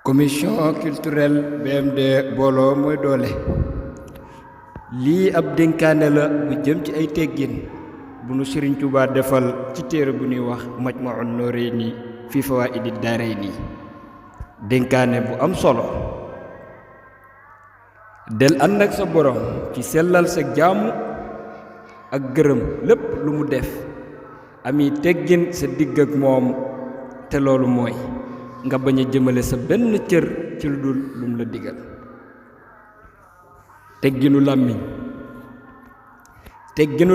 commission culturelle BMD booloo mooy doole lii ab dénkaane la bu jëm ci ay teggin bu nu Sëriñ Tuubaa defal ci téere bu ñuy wax Majmahun Nurayni fi fawaa'idi daarayni dénkaane bu am solo del ànd ak sa borom ci sellal sa jaamu ak gërëm lépp lu mu def ami teggin sa digg ak moom te loolu mooy nga bañ a jëmale sa benn cër ci lu dul lum la digal tegginu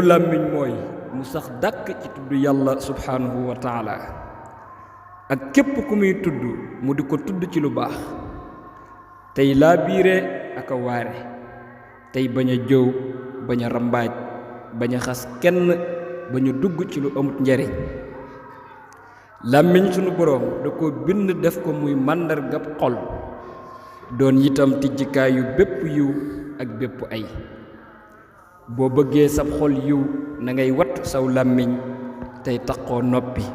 làmmiñ mooy mu sax dàkk ci tudd yàlla subhanahu wa taala ak képp ku muy tudd mu di ko tudd ci lu baax tey laa biire ak a waare tey bañ a jëw bañ a rambaaj bañ a xas kenn bañ a dugg ci lu amut njariñ làmmiñ sunu boroom da ko bind def ko muy màndargab xol doon itam tijjikaayu bépp yiw ak bépp ay boo bëggee sab xol yiw na ngay wat saw làmmiñ tey taqoo noppi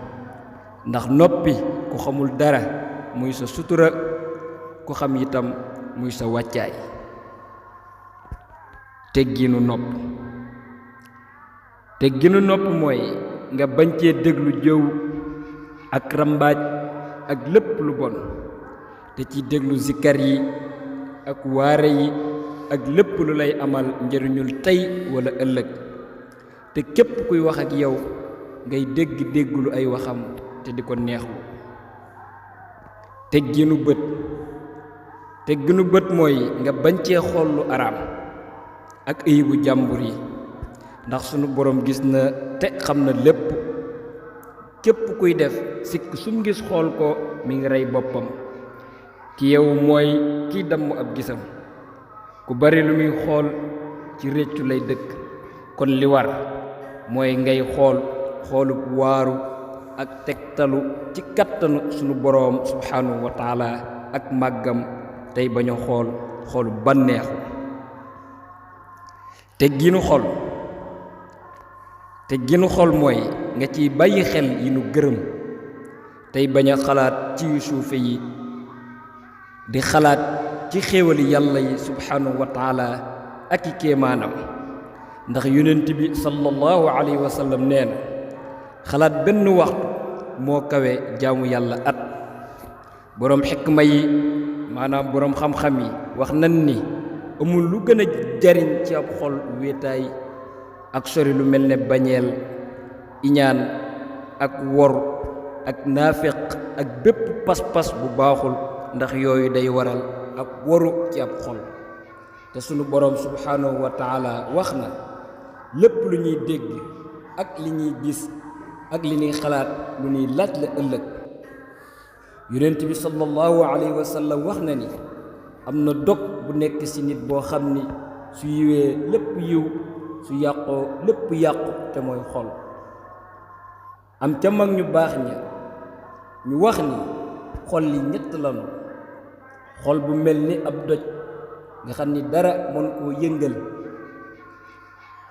ndax noppi ku xamul dara muy sa sutura ku xam itam muy sa wàccaay tegginu nopp mooy nga bañ cee déglu jëw ak rambaaj ak lépp lu bon te ci déglu zikkar yi ak waare yi ak lépp lu lay amal njëriñul tey wala ëllëg te képp kuy wax ak yow ngay dégglu ay waxam te di ko neexlu tegginu bët mooy nga bañ cee xool lu araam ak ayibu jàmbur yi ndax sunu boroom gis na te xam na lépp képp kuy def sikk sum gis xool ko mi ngi rey boppam ki yow mooy kiy damm ab gisam ku bari lu muy xool ci réccu lay dëkk kon li war mooy ngay xoolub waaru ak tegtalu ci kattanu sunu boroom subhanahu wa taala ak màggam tey bañ a xoolu bànneexu tegginu xol mooy nga ciy bàyyi xel yi nu gërëm tey bañ a xalaat ci yu suufe yi di xalaat ci xéewali yàlla yi subhanahu wa taala ak i kéemaanam ndax yonent bi sallallahu alayhi wa sallam nee na xalaat benn waxtu moo kawe jaamu yàlla at boroom xikma yi maanaam boroom xam-xam yi wax nan ni amul lu gën a jariñ ci ab xol wéetaay ak sori lu mel ne bañeel iñaan ak wor ak naafeq ak bépp pas-pas bu baaxul ndax yooyu day waral ak waru ci ab xol te sunu boroom subhanahu wa taala wax na lépp lu ñuy dégg ak li ñuy gis ak li ñuy xalaat lu ñuy laaj la ëllëg yonent bi sallallahu alayhi wa sallam wax na ni am na dog bu nekk ci nit boo xam ni su yiwee lépp yiw su yàqoo lépp yàqu te mooy xol am ca mag ñu baax ña ñu wax ni xol li ñett lanu xol bu mel ni ab doj nga xam ni dara mën koo yëngal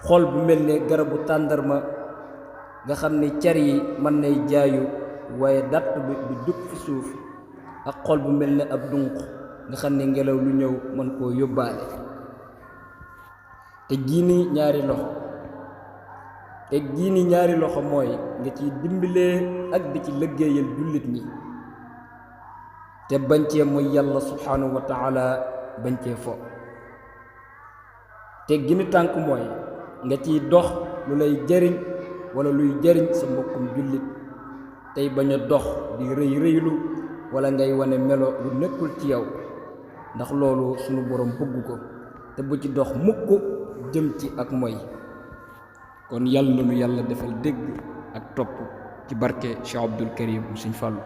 xol bu mel ni garabu tàndarma nga xam ni car yi mën nay jaayu waaye datt bi du dugg fi suuf ak xol bu mel ni ab dunq nga xam ni ngelaw lu ñëw mën koo yóbbaale te jiini ñaari loxo mooy nga ciy dimbalee ak di ci liggéeyal jullit ñi te bañ cee mooy yàlla subhanahu wa taala bañ cee fo te gini tànk mooy nga ciy dox lu lay jariñ wala luy jariñ sa mbokkum jullit tey bañ a dox di rëylu wala ngay wane melo lu nekkul ci yow ndax loolu sunu boroom bëgg ko te bu ci dox mukk jëm ci ak mooy kon yàlla nu yàlla defal dégg ak topp ci barke Cheikh Abdul Karim Sëñ Fallu